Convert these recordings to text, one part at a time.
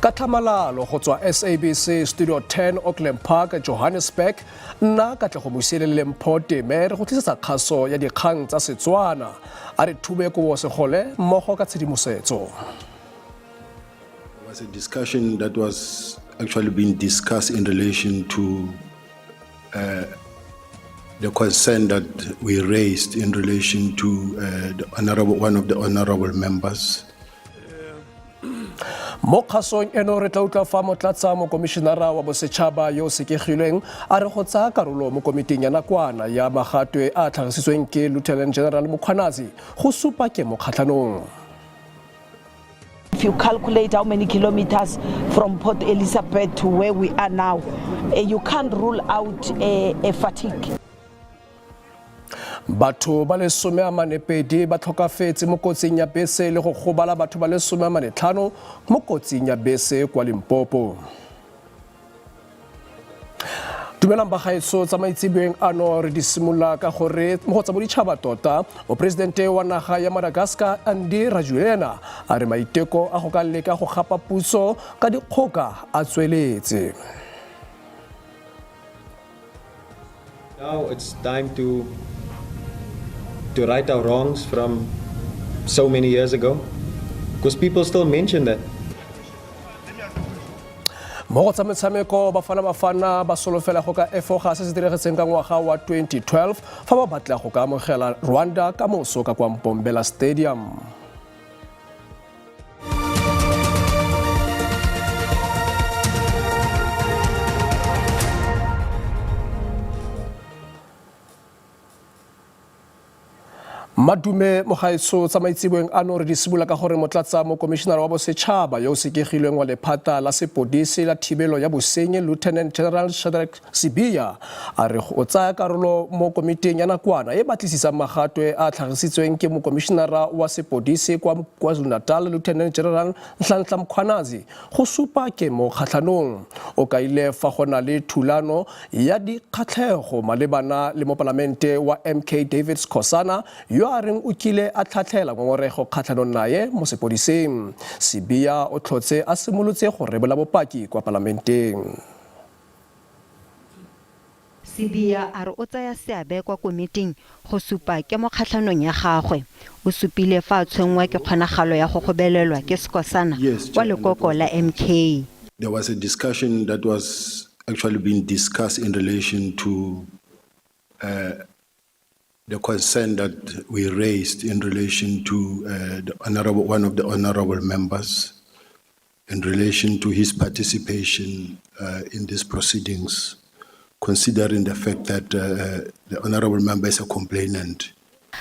Ka tlhamalalo go tswa SABC Studio 10 Auckland Park, Johannesburg, nna Katlego Mosielele Mpho Teme re go tlisetsa kgaso ya dikgang tsa Setswana. A re thube kobo segole mmogo ka tshedimosetso. There was a discussion that was actually being discussed in relation to the concern that we raised in relation to the honorable, one of the honorable members. Mo kgasong eno re tla utlwa fa motlatsa mokomišenara wa bosetšhaba yo o sekegilweng a re go tsaya karolo mo komiting ya nakwana ya magatwe a a tlhagisitsweng ke Lieutenant General Mkhwanazi go supa kemo kgatlhanong. If you calculate how many kilometers from Port Elizabeth to where we are now, you can't rule out a fatigue. Batho ba le 42 ba tlhokafetse mo kotsing ya bese le go gobala batho ba le 45 mo kotsing ya bese kwa Limpopo. Dumelang bagaetsho tsa maitseboeng ano re di simolola ka gore mo go tsa boditšhaba tota moporesidente wa naga ya Madagascar Andry Rajoelina a re maiteko a go ka leka go gapa puso ka dikgoka a tsweletse. Now it's time to right our wrongs from so many years ago, because people still mention that. Mo go tsa metshameko Bafana Bafana ba solofela go ka efoga se se diragetseng ka ngwaga wa 2012 fa ba batla go ka amogela Rwanda ka moso ka kwa Mbombela Stadium. Madume mogaetsho tsa maitseboeng ano re di simolola ka gore motlatsa mokomišenara wa bosetšhaba yo o sekegilweng wa lephata la sepodisi la thibelo ya bosenyi Lieutenant General Shadrack Sibiya a re o tsaya karolo mo komiting ya nakwana e batlisisang magatwe a tlhagisitsweng ke mokomišenara wa sepodisi kwa KwaZulu-Natal Lieutenant General Nhlanhla Mkhwanazi go supa kemo kgatlhanong. O kaile fa go na le thulano ya dikgatlhego malebana le mopalamente wa MK David Skhosana yo a reng o kile a tlhatlhela ngongorego kgatlhanong naye mo sepodising. Sibiya o tlhotse a simolotse go rebola bopaki kwa palamenteng. Sibiya a re o tsaya seabe kwa komiting go supa kemo kgatlhanong ya gagwe. O supile fa a tshwenngwa ke kgonagalo ya go gobelelwa ke Skhosana Yes, wa Chair, and that lekoko was la MK. There was a discussion that was actually being discussed in relation to the concern that we raised in relation to the honorable, one of the honorable members in relation to his participation in these proceedings, considering the fact that the honorable member is a complainant.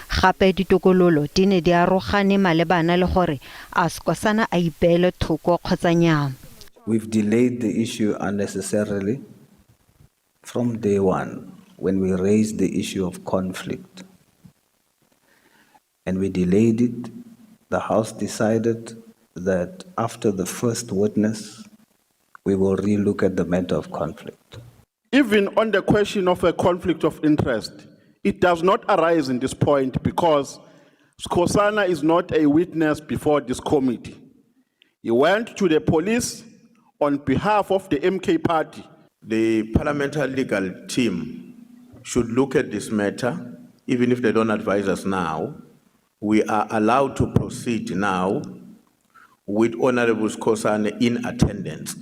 Gape ditokololo di ne di arogane malebana le gore a Skhosana a ipeele thoko kgotsa nnyaa. We've delayed the issue unnecessarily from day one when we raised the issue of conflict. And we delayed it. The House decided that after the first witness, we will relook at the matter of conflict. Even on the question of a conflict of interest, it does not arise in this point because Skhosana is not a witness before this committee. He went to the police on behalf of the MK party. The parliamentary legal team should look at this matter, even if they don't advise us now. We are allowed to proceed now with Honorable Skhosana in attendance.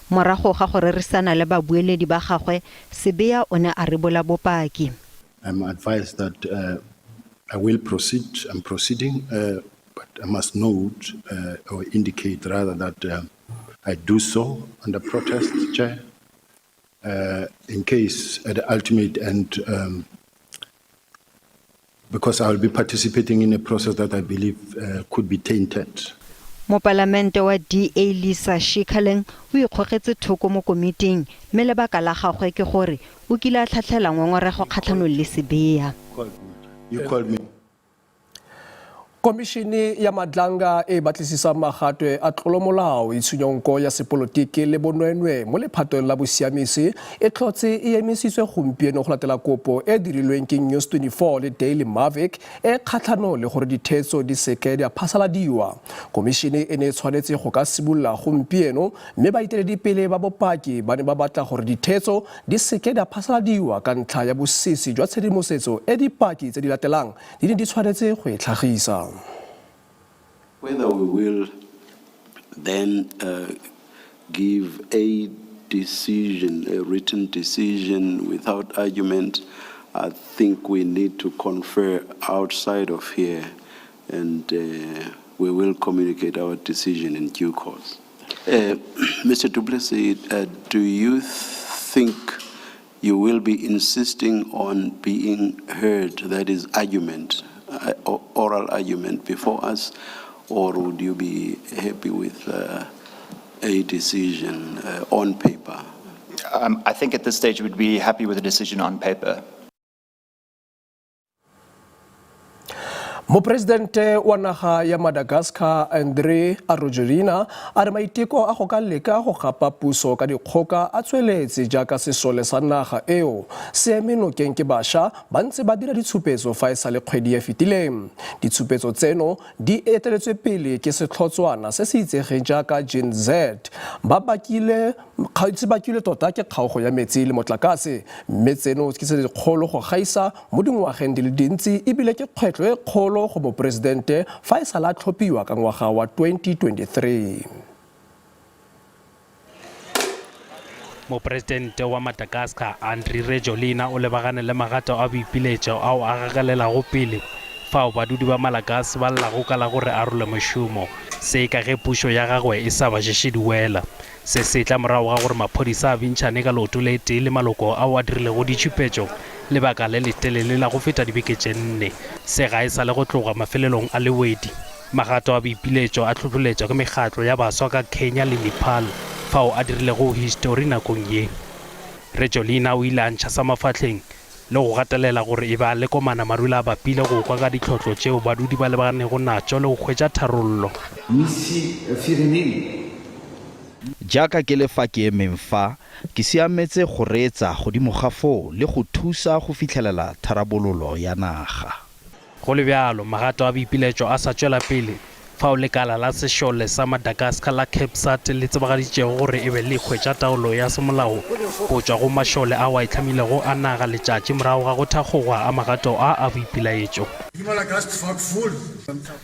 Morago ga go rerisana le babueledi ba gagwe, Sibiya o ne a rebola bopaki. I'm advised that I will proceed. I'm proceeding, but I must note or indicate rather that I do so under protest, Chair, in case at the ultimate end, because I will be participating in a process that I believe could be tainted. Mopalamente wa DA Lisa Schickerling o ikgogetse thoko mo komiting mme lebaka la gagwe ke gore o kile a tlhatlhela ngongorego kgatlhanong le Sibiya. You called me. Komišene ya Madlanga e batlisisang magatwe a tlolomolao, itshunyonko ya sepolotiki le bonweenwee mo lephatong la bosiamisi e tlhotse e emisitswe gompieno go latela kopo e dirilweng ke News 24 le Daily Maverick e kgatlhanong le gore ditheetso di seke di a phasaladiwa. Komišene e ne e tshwanetse go ka simolola gompieno mme baeteledipele ba bopaki ba ne ba batla gore ditheetso di seke di a phasaladiwa ka ntlha ya bosisi jwa tshedimosetso e dipaki tse di latelang di ne di tshwanetse go e tlhagisa. Whether we will then give a decision, a written decision without argument, I think we need to confer outside of here, and we will communicate our decision in due course. Mr. Du Plessis, do you think you will be insisting on being heard, that is argument, oral argument before us, or would you be happy with a decision on paper? I think at this stage we'd be happy with a decision on paper. Moporesidente wa naga ya Madagascar Andry Rajoelina a re maiteko a go ka leka go gapa puso ka dikgoka a tsweletse jaaka sesole sa naga eo se eme nokeng ke bašwa ba ntse ba dira ditshupetso fa e sa le kgwedi e fetileng. Ditshupetso tseno di eteletswe pele ke setlhotswana se se itsegeng jaaka Gen Z ba bakile se bakilwe tota ke kgaogo ya metsi le motlakase, mme tseno ke tse dikgolo go gaisa mo dingwageng di le dintsi ebile ke kgwetlho e kgolo go moporesidente fa e sala a tlhophiwa ka ngwaga wa 2023. Moporesidente wa Madagascar Andry Rajoelina o lebagane le magato a boipiletšo ao a gagelelago pele fao badudi ba Malagasy ba llago ka la gore a role mošomo, se ka ge pušo ya gagwe e sa ba ješe diwela. Se se tla morago ga gore maphodisa a bintšhane ka leoto le tee le maloko ao a dirilego ditšhupetšo lebaka le letelele la go feta dibeke tše 4. Se ga e sa le go tloga mafelelong a Lewedi. Magato a boipiletšo a hlohloletšwa ke mekgatlo ya baswa ka Kenya le Nepal fao a dirilego histori nakong ye. Rajoelina o ile a ntšha sa mafahleng le go gatelela gore e ba le komana marula a bapile go kwa ka ditlhotlo tšeo badudi ba lebanego natšo le go hwetša tharollo. Jaaka ke le fa ke emeng fa, ke siametse go reetsa godimo ga foo le go thusa go fitlhelela tharabololo ya naga. Go le bjalo, magato a boipiletšo a sa tšwela pele fao lekala la sešole sa Madagascar la CAPSAT le tsebagaditšego gore e be le hwetša taolo ya semolao go tšwa go mašole ao a itlhamilego a naga letšatši morago ga go thakgogwa a magato a a boipilaetšo.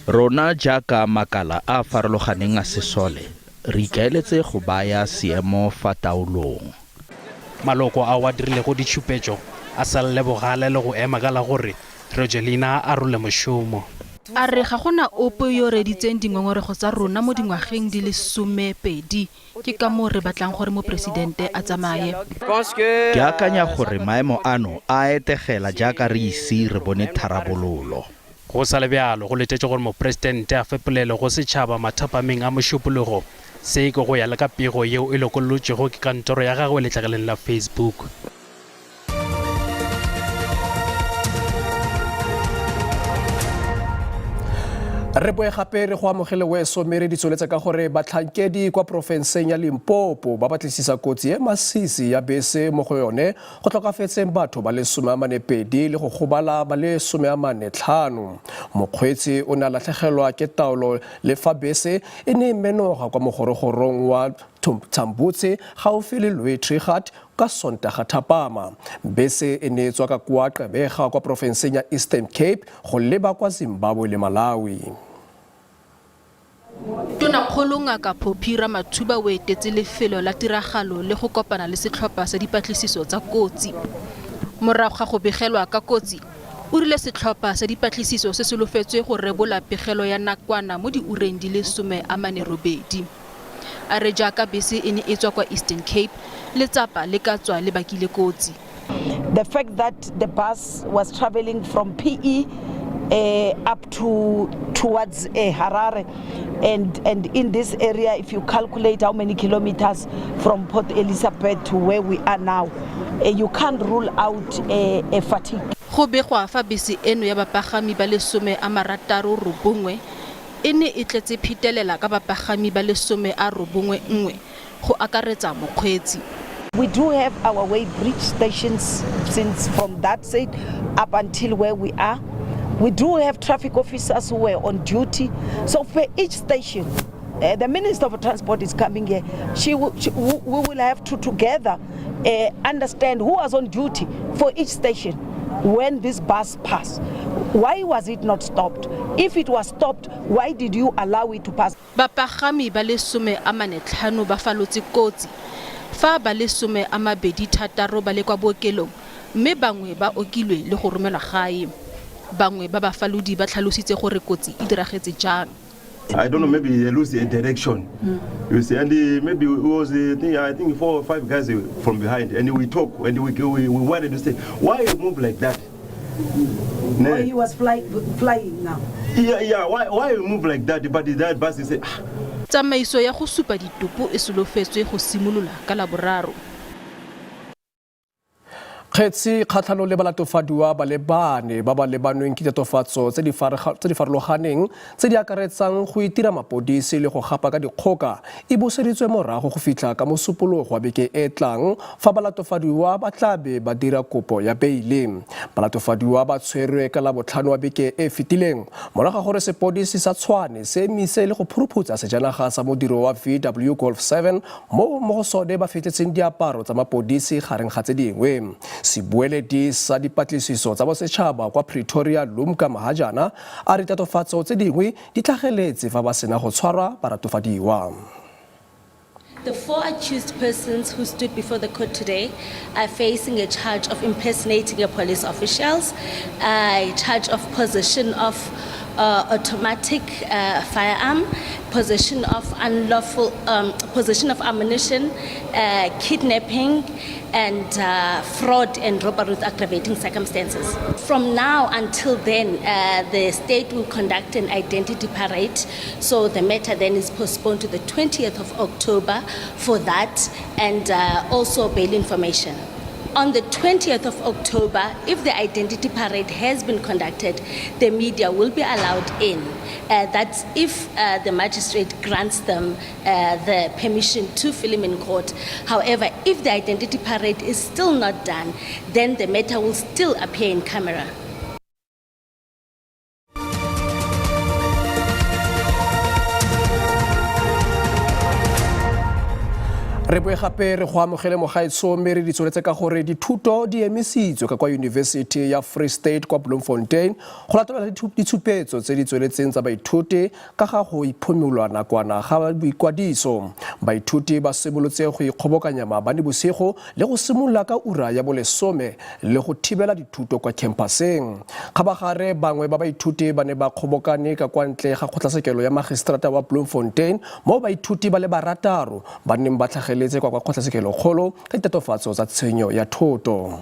Rona jaaka makala a farologaneng a sesole re ikaeletse go baya seemo fa taolong. Maloko ao a dirilego ditšhupetšo a sa lle bogale le go ema ka la gore Rajoelina a role mošomo. A re ga gona ope yo reeditseng dingongorego tsa rona mo dingwageng di le 12, ke ka moo re batlang gore moporesidente a tsamaye. Ke akanya gore maemo ano a etegela jaaka re ise re bone tharabololo. Go sa le bjalo, go letetše gore moporesidente a fe polelo go setšhaba mathapameng a mošupologo. Se ke go ya le ka pego yeo e lokollotšwego ke kantoro ya gagwe letlakaleng la Facebook. Re boe gape re go amogele weso mme re di tsweletse ka gore batlhankedi kwa porofenseng ya Limpopo ba batlisisa kotsi e masisi ya bese mo go yone go tlhokafetseng batho ba le 42 le go gobala ba le 45. Mokgweetsi o ne a latlhegelwa ke taolo le fa bese e ne e menoga kwa mogorogorong wa Thambutse gaufi le Louis Trichardt ka Sontaga thapama. Bese e ne e tswa ka kwa Gqeberha kwa porofenseng ya Eastern Cape go leba kwa Zimbabwe le Malawi. Tonakgolo Ngaka Phophi Ramathuba o etetse lefelo la tiragalo le go kopana le setlhopha sa dipatlisiso tsa kotsi. Morago ga go begelwa ka kotsi, o rile setlhopha sa dipatlisiso se solofetswe go rebola pegelo ya nakwana mo diureng di le 48. A re jaaka bese e ne e tswa kwa Eastern Cape, letsapa le ka tswa le bakile kotsi. The fact that the bus was traveling from PE up to towards Harare, and in this area, if you calculate how many kilometers from Port Elizabeth to where we are now, you can't rule out a fatigue. Go begwa fa bese eno ya bapagami ba le 69 e ne e tletse phetelela ka bapagami ba le 91 go akaretsa mokgweetsi. We do have our way bridge stations since from that side up until where we are. We do have traffic officers who were on duty. So for each station, the Minister of Transport is coming here. We will have to together understand who was on duty for each station when this bus passed. Why was it not stopped? If it was stopped, why did you allow it to pass? Bapagami ba le 45 ba falotse kotsi fa ba le 26 ba le kwa bookelong mme bangwe ba okilwe le go romelwa gae. Bangwe ba bafalodi ba tlhalositse gore kotsi e diragetse jang. I don't know, maybe they lose the direction. You see, and maybe it was, I think 4 or 5 guys from behind, and we talk, and we wanted to say, why you move like that? Oh, he was flying now. Yeah, why you move like that? But that bus is. Tsamaiso ya go supa ditopo e solofetswe go simolola ka Laboraro. Kgetsi kgatlhanong le balatofadiwa ba le bane ba ba lebanweng ke ditatofatso tse di farologaneng tse di akaretsang go itira mapodisi le go gapa ka dikgoka e buseditswe morago go fitlha ka Mosupologo wa beke e tlang fa balatofadiwa ba tla be ba dira kopo ya beile. Balatofadiwa ba tshwerwe ka Labotlhano wa beke e fetileng morago ga gore sepodisi sa Tshwane se emise le go phuruphutsa sejanaga sa modiro wa VW Golf 7 mo go sone ba fitlhetseng diaparo tsa mapodisi gareng ga tse dingwe. Sebueledi sa dipatlisiso tsa bosetšhaba kwa Pretoria Lumka Mahajana a re ditatofatso tse dingwe di tlhageletse fa ba sena go tshwarwa baratofadiwa. The 4 accused persons who stood before the court today are facing a charge of impersonating a police officials, a charge of possession of automatic firearm, possession of unlawful, possession of ammunition, kidnapping, and fraud and robbery with aggravating circumstances. From now until then, the state will conduct an identity parade. So the matter then is postponed to the 20th of October for that, and also bail information. On the 20th of October, if the identity parade has been conducted, the media will be allowed in. That's if the magistrate grants them the permission to film in court. However, if the identity parade is still not done, then the matter will still appear in camera. Re boe gape re go amogele mogaetsho mme re di tsweletse ka gore dithuto di emisitswe ka kwa University ya Free State kwa Bloemfontein go latela ditshupetso tse di tsweletseng tsa baithuti ka ga go iphumolwa nakwana ga boikwadiso. Baithuti ba simolotse go ikgobokanya maabane bosigo le go simolola ka ura ya bolesome le go thibela dithuto kwa campuseng. Kgabagare bangwe ba baithuti ba ne ba kgobokane ka kwa ntle ga kgotlatshekelo ya magistrata wa Bloemfontein mo baithuti ba le barataro ba neng ba tlhageletse kwa kgotlatshekelokgolo ka ditatofatso tsa tshenyo ya thoto.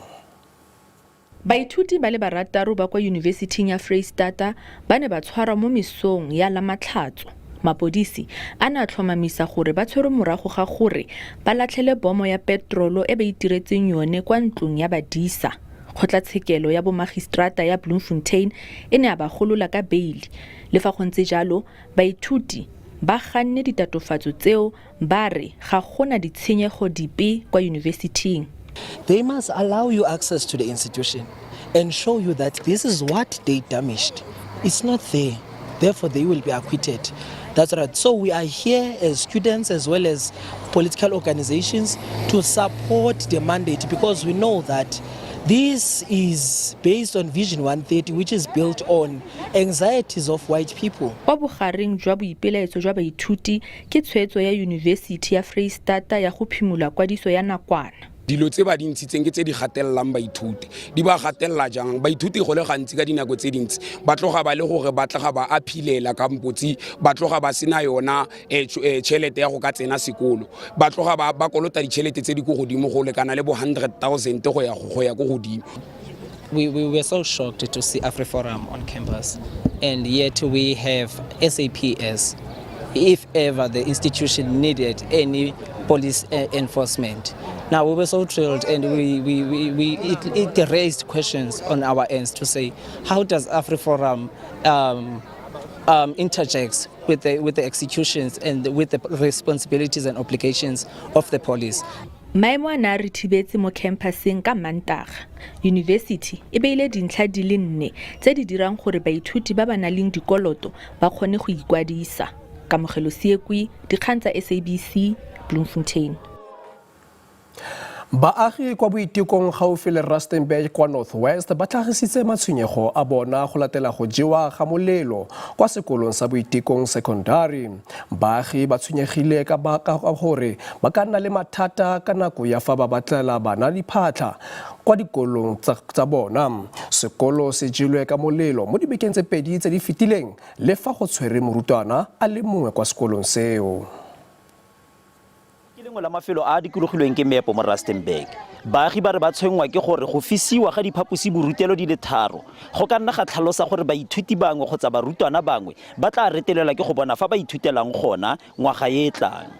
Baithuti ba le barataro ba kwa Yunibesithing ya Freistata ba ne ba tshwarwa mo mesong ya Lamatlhatso. Mapodisi a ne a tlhomamisa gore ba tshwerwe morago ga gore ba latlhele bomo ya petrolo e ba itiretseng yone kwa ntlong ya badisa. Kgotlatshekelo ya bomagistrata ya Bloemfontein e ne a ba golola ka beili. Le fa go ntse jalo, baithuti ba ganne ditatofatso tseo ba re ga gona ditshenyego dipe kwa yunibesithing. They must allow you access to the institution and show you that this is what they damaged. It's not there. Therefore, they will be acquitted. That's right. So we are here as students as well as political organizations to support the mandate, because we know that this is based on Vision 130, which is built on anxieties of white people. Kwa bogareng jwa boipelaetso jwa baithuti ke tshwetso ya University ya Freistata ya go phimola kwadiso ya nakwana. Dilo tse ba di ntshitseng ke tse di gatellang baithuti. Di ba gatella jang? Baithuti go le gantsi ka dinako tse dintsi ba tloga ba le gore ba tloga ba appealela kampotsi, ba tloga ba sena yona tšhelete ya go ka tsena sekolo, ba tloga ba kolota ditšhelete tse di ko godimo go lekana le bo 100,000 go ya ko godimo. We were so shocked to see AfriForum on campus, and yet we have SAPS. If ever the institution needed any police enforcement. Now, we were so thrilled, and it raised questions on our ends to say, how does AfriForum interjects with the executions and with the responsibilities and obligations of the police? Maemo a ne a ritibetse mo khamphaseng ka Mantaga. Yunibesithi e beile dintlha di le nne tse di dirang gore baithuti ba ba nang le dikoloto ba kgone go ikwadisa. Kamogelo Seekwi, dikgang tsa SABC, Bloemfontein. Baagi kwa Boitekong gaufi le Rustenburg kwa North West ba tlhagisitse matshwenyego a bona go latela go jewa ga molelo kwa sekolong sa Boitekong Secondary. Baagi ba tshwenyegile ka baka gore ba ka nna le mathata ka nako ya fa ba batlela bana diphatlha kwa dikolong tsa bona. Sekolo se jelwe ka molelo mo dibekeng tse pedi tse di fetileng le fa go tshwere morutwana a le mongwe kwa sekolong seo. Ke lengwe la mafelo a a dikologilweng ke meepo mo Rustenburg. Baagi ba re ba tshwenngwa ke gore go fisiwa ga diphaposiborutelo di le tharo go ka nna ga tlhalosa gore baithuti bangwe kgotsa barutwana bangwe ba tla retelelwa ke go bona fa ba ithutelang gona ngwaga e e tlang.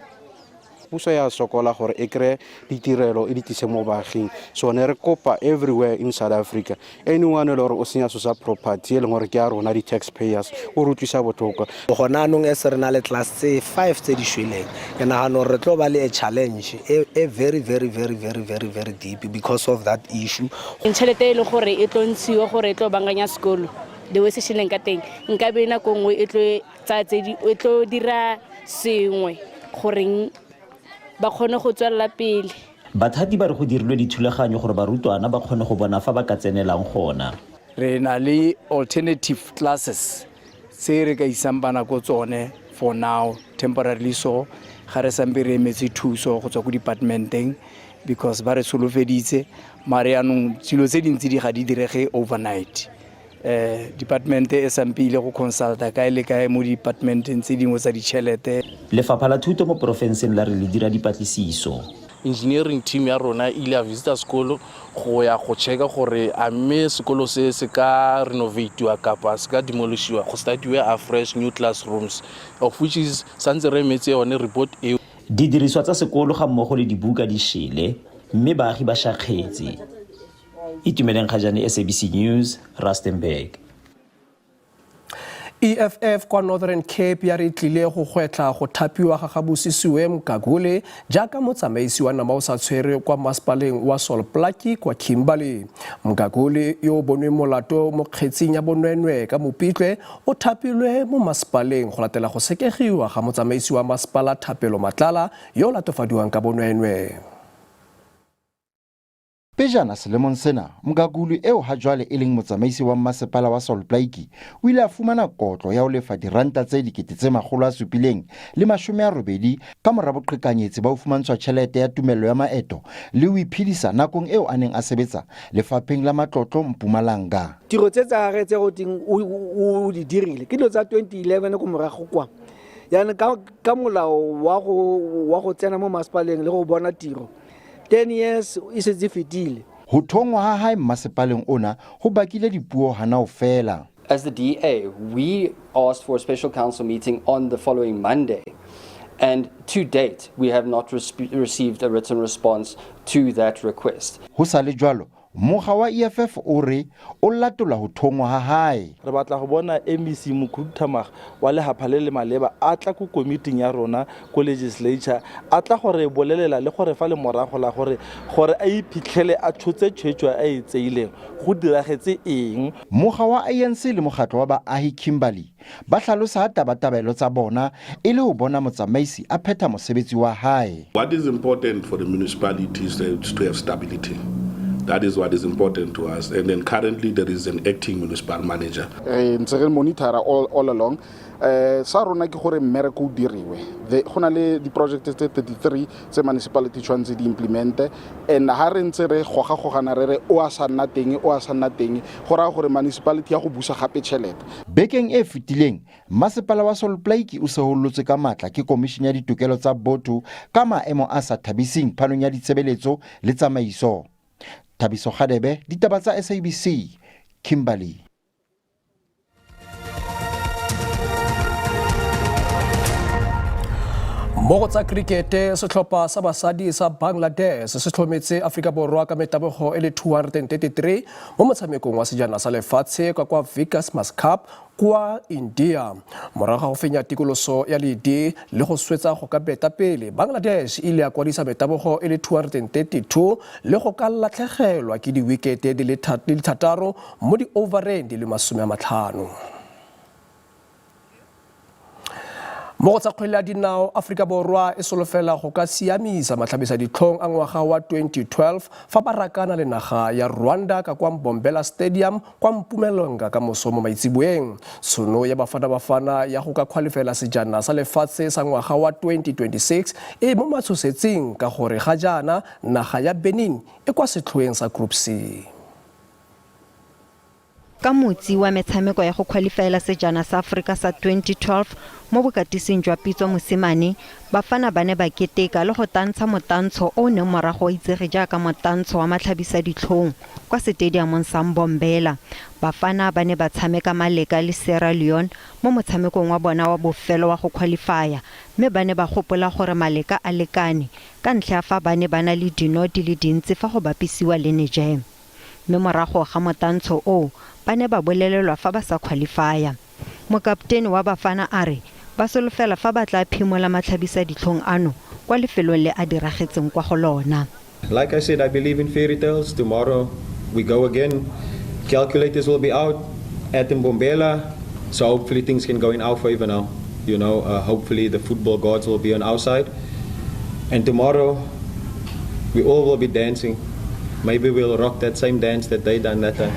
Puso ya sokola gore e kry-e ditirelo e di tlise mo baaging. So ne re kopa everywhere in South Africa, anyone e le gore o senya so sa property e leng gore ke ya rona di-taxpayers, o re utlwisa botlhoko. Gona anong e se re na le class tse five tse di shweleng, ke nagana gore re tlo ba le a challenge e very, very, very, very, very, very deep because of that issue. Tšhelete e le gore e tlo ntshiwa gore e tlo bankanya sekolo, the way se shileng ka teng, nka be nako nngwe e tlo tsaya tse di, e tlo dira sengwe goreng ba kgone go tswelela pele. Bathati ba re go dirilwe dithulaganyo gore barutwana ba kgone go bona fa ba ka tsenelang gona. Re na le alternative classes tse re ka isang bana ko tsone for now, temporarily, so ga re sampe re emetse thuso go tswa ko departmenteng, because ba re solofeditse, mare yaanong dilo tse dintsi di ga di direge overnight. Department e sampe ile go consulta kae le kae mo departmenteng tse dingwe tsa ditšhelete. Lefapha la Thuto mo porofenseng la re le dira dipatlisiso. Engineering team ya rona e ile ya visita sekolo go ya go checka gore a mme sekolo se se ka renovatiwa kapa se ka demolishiwa, go startiwe afresh, new classrooms, of which is santse re emetse yone report eo. Didiriswa tsa sekolo ga mmogo le dibuka di shele mme baagi ba shakgetse. Itumeleng Kgajane, SABC News, Rustenburg. EFF kwa Northern Cape ya re tlile go gwetlha go thapiwa ga ga Busisiwe Mgagule jaaka motsamaisi wa nama o sa tshwere kwa masepaleng wa Sol Plaatje kwa Kimberley. Mgagule, yo o bonweng molato mo kgetsing ya bonweenwee ka Mopitlwe, o thapilwe mo masepaleng go latela go sekegiwa ga motsamaisi wa masepala Thapelo Matlala, yo o latofadiwang ka bonweenwee. Pejana selemong sena, Mgagulu eo ha jwale e leng motsamaisi wa masepala wa Sol Plaatje o ile a fumana kotlo ya ho lefa diranta tse 780 ka mora boqhekanyetsi ba ho fumantshwa tjhelete ya tumello ya maeto le ho iphedisa nakong eo a neng a sebetsa lefapheng la matlotlo Mpumalanga. Tiro tse tsa gagwe tse go teng o di dirile ke dilo tsa 2011 ko morago kwa. Jaanong ka molao wa go tsena mo masepaleng le go bona tiro, 10 years e setse fetile. Ho thongwa ha hae mmasepaleng ona ho bakile dipuo hana ho fela. As the DA, we asked for a special council meeting on the following Monday. And to date, we have not received a written response to that request. Ho sa le jwalo, mokga wa EFF o re o latola ho thongwa ha hae. Re batla go bona MEC, mokhuduthamaga wa lefapha le le maleba, a tla ko komiting ya rona ko legislature, a tla gore bolelela le gore fa le morago la gore a iphitlhele a tshotse tshwetso a e tseileng, go diragetse eng. Mokga wa ANC le mokgatlo wa baahi Kimberley ba hlalosa tabatabelo tsa bona e le ho bona motsamaisi a phetha mosebetsi wa hae. What is important for the municipalities is to have stability. That is what is important to us. And then currently there is an acting municipal manager. Re ntse re monitora all along. Sa rona ke gore mmereko o diriwe. Go na le di-project tse 33 tse municipality tshwanetse di implemente, and ha re ntse re gogagogana re re o a sa nna teng, o a sa nna teng, go raya gore municipality ya go busa gape tšhelete. Bekeng e fetileng, masepala wa Sol Plaatje o sehollotswe ka matla ke Komishene ya Ditokelo tsa Botho ka maemo a sa thabiseng phanong ya ditshebeletso le tsamaiso. Thabiso Kgadebe, ditaba tsa SABC, Kimberley. Mo go tsa crickete, setlhopha sa basadi sa Bangladesh se tlhometse Aforika Borwa ka metabogo e le 233 mo motshamekong wa sejana sa lefatshe kwa kwa Vikas Mas Cup kwa India. Morago ga go fenya tikoloso ya ledi le go swetsa go ka beta pele, Bangladesh e ile ya kwadisa metabogo e le 232 le go ka latlhegelwa ke diwikete di le 6 mo di-overeng di le 50. Mo go tsa kgwele ya dinao, Aforika Borwa e solofela go ka siamisa matlhabisa ditlhong a ngwaga wa 2012 fa ba rakana le naga ya Rwanda ka kwa Mbombela Stadium kwa Mpumalanga ka moso mo maitseboeng. Tshono ya Bafana Bafana ya go ka kgwalefela sejana sa lefatshe sa ngwaga wa 2026 e mo matshosetsing ka gore ga jaana naga ya Benin e kwa setlhoeng sa Group C. Ka motsi wa metshameko ya go khwalifaela sejana sa Aforika sa 2012 mo bokatising jwa Pitso Mosimane, Bafana ba ne ba keteka le go tantsha motantsho o o neng morago wa itsege jaaka motantsho wa matlhabisaditlhong kwa setediamong sa Mbombela. Bafana ba ne ba tshameka maleka le Sierra Leone mo motshamekong wa bona wa bofelo wa go khwalifaya mme ba ne ba gopola gore maleka a lekane ka ntlha ya fa ba ne ba na le dino di le dintsi fa go bapisiwa le Niger. Mme morago ga motantsho oo, ba ne ba bolelelwa fa ba sa khwalifaya. Mokaptene wa Bafana a re ba solofela fa ba tla phimola matlhabisaditlhong ano kwa lefelong le a diragetseng kwa go lona. Like I said, I believe in fairy tales. Tomorrow we go again. Calculators will be out at Mbombela. So hopefully things can go in our favor now. Hopefully the football gods will be on our side. And tomorrow we all will be dancing. Maybe we'll rock that same dance that they done that time.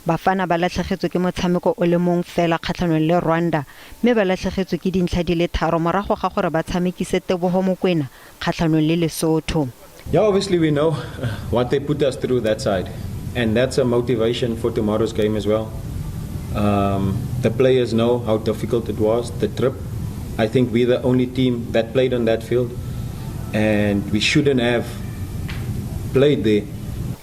Bafana ba latlhegetswe ke motshameko o le mong fela kgatlhanong le Rwanda mme ba latlhegetswe ke dintlha di le tharo morago ga gore ba tshamekise Teboho Mokoena kgatlhanong le Lesotho. Yeah, obviously we know what they put us through that side, and that's a motivation for tomorrow's game as well. The players know how difficult it was, the trip. I think we're the only team that played on that field, and we shouldn't have played there.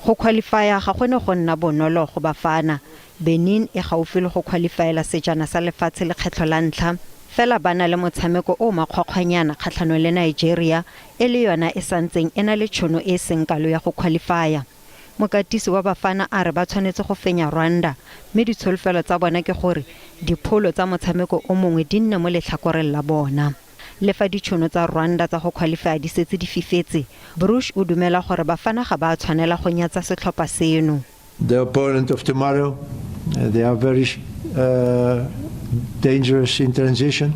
Go qualifya ga gone go nna bonolo go Bafana. Benin e gaufi le go qualifyela sejana sa lefatshe lekgetlho la ntlha, fela ba na le motshameko o makgwakgwanyana kgatlhanong le Nigeria e le yona e santseng e na le tšhono e seng kalo ya go qualifya. Mokatisi wa Bafana a re ba tshwanetse go fenya Rwanda mme ditsholofelo tsa bona ke gore dipholo tsa motshameko o mongwe di nne mo letlhakoreng la bona. Le fa ditšhono tsa Rwanda tsa go qualifya di setse di fifetse, Broos o dumela gore Bafana ga ba tshwanela go nyatsa setlhopha seno. The opponent of tomorrow, they are very dangerous in transition.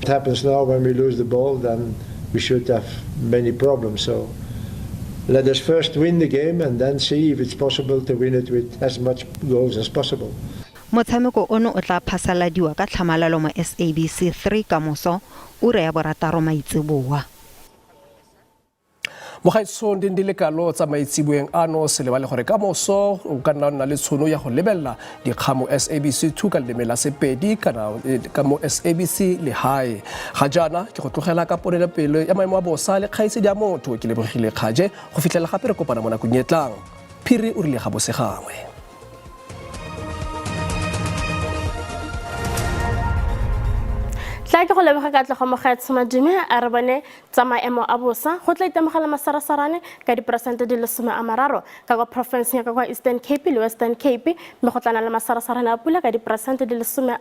It happens now when we lose the ball, then we should have many problems. So let us first win the game and then see if it's possible to win it with as much goals as possible. Motshameko ono o tla phasaladiwa ka tlhamalalo mo SABC 3 ka moso ura ya 6 maitseboa. Mogaetsho ndi le kalo tsa maitseboeng ano, se lebale gore ka moso o ka nna le tshono ya go lebelela dikgamo SABC 2 ka leleme la Sepedi kana ka mo SABC Lehae. Ga jaana ke go tlogela ka ponelopele ya maemo a bosa le kgaitsedi ya motho ke lebogile kgaje go fitlhela gape re kopana mo nakong e tlang. Phiri o rile ga bose gangwe. Tla ke go leboga ka tlogo mogaetsho Madume a re bone tsa maemo a bosa go tla itemogela masarasarane ka diperesente di le 30 ka kwa porofenseng ya ka kwa Eastern Cape le Western Cape mme go tla na le masarasarane a pula ka diperesente di le 30.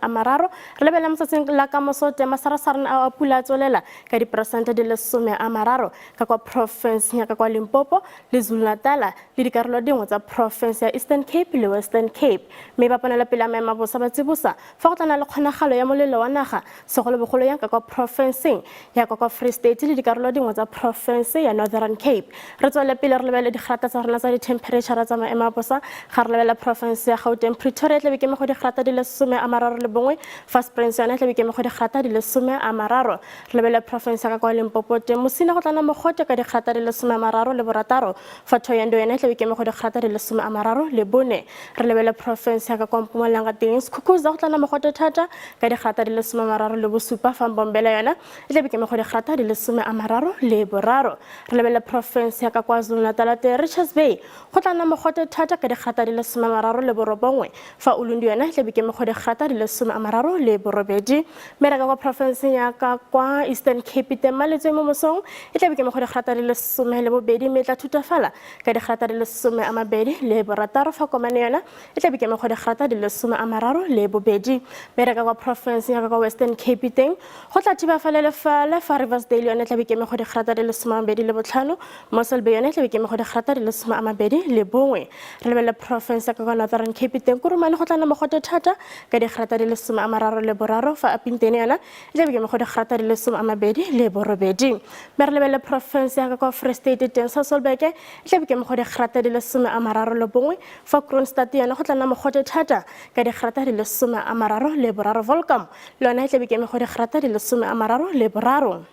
Re lebelele motsatsing la kamoso teng masarasarane a pula a tswelela ka diperesente di le 30 ka kwa porofenseng ya ka kwa Limpopo le Zulu-Natal le dikarolo dingwe tsa porofense ya Eastern Cape le Western Cape mme ba ponelopele ya maemo a bosa ba tsibosa fa go tla na le kgonagalo ya molelo wa naga segolobogolo yang ka kwa porofenseng ya ka kwa Free State le dikarolo dingwe tsa porofense ya Northern Cape. Re tswele pele re lebelele digrata tsa rona tsa di-temperature tsa maemo a bosa ga re lebelela porofense ya Gauteng Pretoria tlabe ke mo go digrata di le 31, fa Springs yona tlabe ke mo go digrata di le 30. Re lebelele porofense ya ka kwa Limpopo teng Mosina go tlana mogote ka digrata di le 36, fa Thohoyandou yona tlabe ke mo go digrata di le 34. Re lebelele porofense ya ka kwa Mpumalanga teng Skukuza go tlana mogote thata ka digrata di le 37. 7 fa Mbombela yona e tla be ke mo go digrata di le 33. Re lebelele porofense ya ka KwaZulu-Natal te Richards Bay go tla nna mogote thata ka digrata di le 39 fa Ulundi yona e tla be ke mo go digrata di le 38. Mme re ka kwa porofenseng ya ka kwa Eastern Cape teng Maletswai mo mosong e tla be ke mo go digrata di le 12 mme e tla thutafala ka digrata di le 26 fa Komane yona e tla be ke mo go digrata di le 32. Mme re ka kwa porofenseng ya ka kwa Western Cape teng go tla thiba fale le fale fa Riversdale yone e tla be ke mo go digrata di le 25, Mossel Bay yone e tla be ke mo go digrata di le 21. Re lebelele porofense ya ka kwa Northern Cape teng Kurumane go tla nna mogote thata ka digrata di le 33 fa Upington yona e tla be ke mo go digrata di le 28. Mme re lebelele porofense ya ka kwa Free State teng Sasolburg e tla be ke mo go digrata di le 31 fa Kroonstad yona go tla nna mogote thata ka digrata di le 33. Volcom le yona e tla be ke mo go digrata di le 33.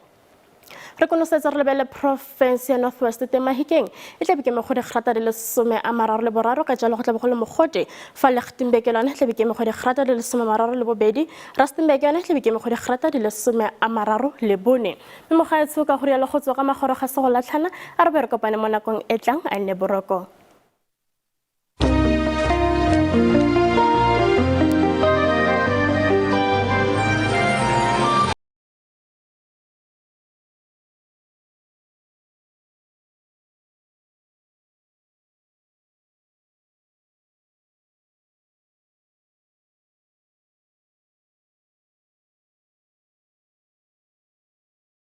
Re konosetsa re lebelele porofense ya North West teng Mahikeng e tla be ke mo go digrata di le 33, ka jalo go tla be go le mogote fa Lichtenburg le yona e tla be ke mo go digrata di le 32, Rustenburg yona e tla be ke mo go digrata di le 34. Mme mogaetsho ka go rialo go tswa ka magoro ga se go latlhana, a re be re kopane mo nakong e tlang, a nne boroko.